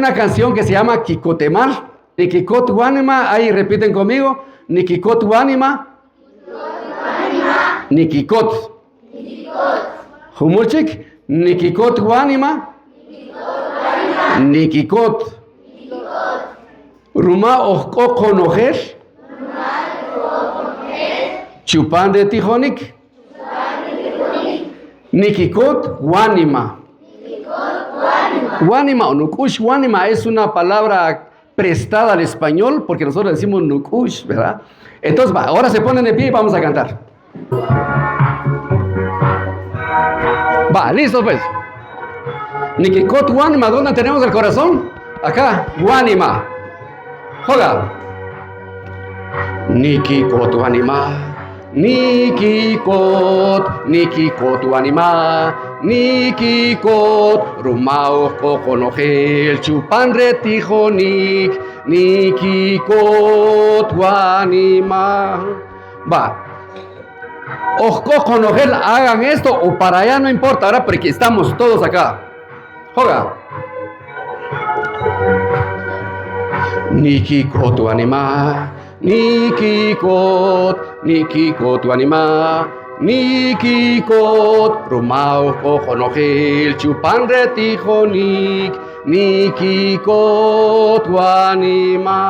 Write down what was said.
una canción que se llama Kikotemal. Nikikot Wanima, ahí repiten conmigo. Nikikot Wanima. Nikikot. Jumulchik. Nikikot Wanima. Nikikot. Ruma ojk'o qonojel. Chupan re tijonik. Nikikot Wanima. Wanima o Nukush Wanima es una palabra prestada al español porque nosotros decimos Nukush, ¿verdad? Entonces, va, ahora se ponen de pie y vamos a cantar. Va, listo pues. Nikikot Wanima, ¿dónde tenemos el corazón? Acá, Wanima. Joga. Nikikot Wanima. Nikikot, Nikikot Wanima. Nikikot, Rumao Kokonojel, Chupan Retijonik, Nikikot Wanima. Va. Ojkokonojel, hagan esto o para allá no importa, ahora porque estamos todos acá. Joga. Nikikot Wanima, Nikikot, Nikikot Wanima, Nikikot, Rumao Kokonojel, Chupan Retijonik, Nikikot Wanima.